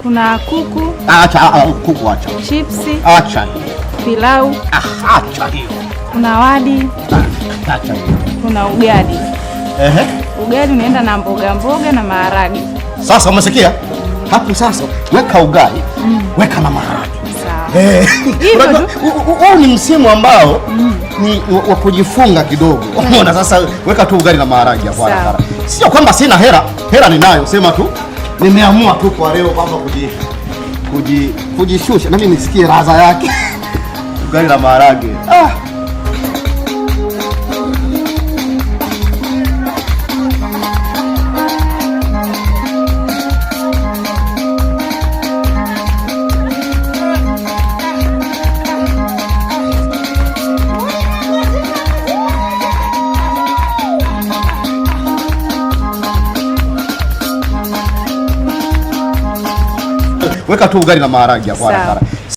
Kuna kuku. Acha kuku, acha. Chipsi. Acha. Pilau. Ah, acha hiyo. Kuna wali. Acha hiyo. Kuna ugali. Ehe. Ugali unaenda na mboga mboga na maharage. Sasa umesikia? Hapo sasa weka ugali, weka na maharage. Sawa. Unajua, huu ni msimu ambao ni wa kujifunga kidogo. Unaona sasa, weka tu ugali na maharage hapo haraka haraka. Sio kwamba sina hela, hela ninayo, sema tu nimeamua tu kwa leo kwamba kujishusha na mimi nisikie ladha yake. Ugali na maharage. Ah. Weka tu ugali na maharage hapo haraka haraka.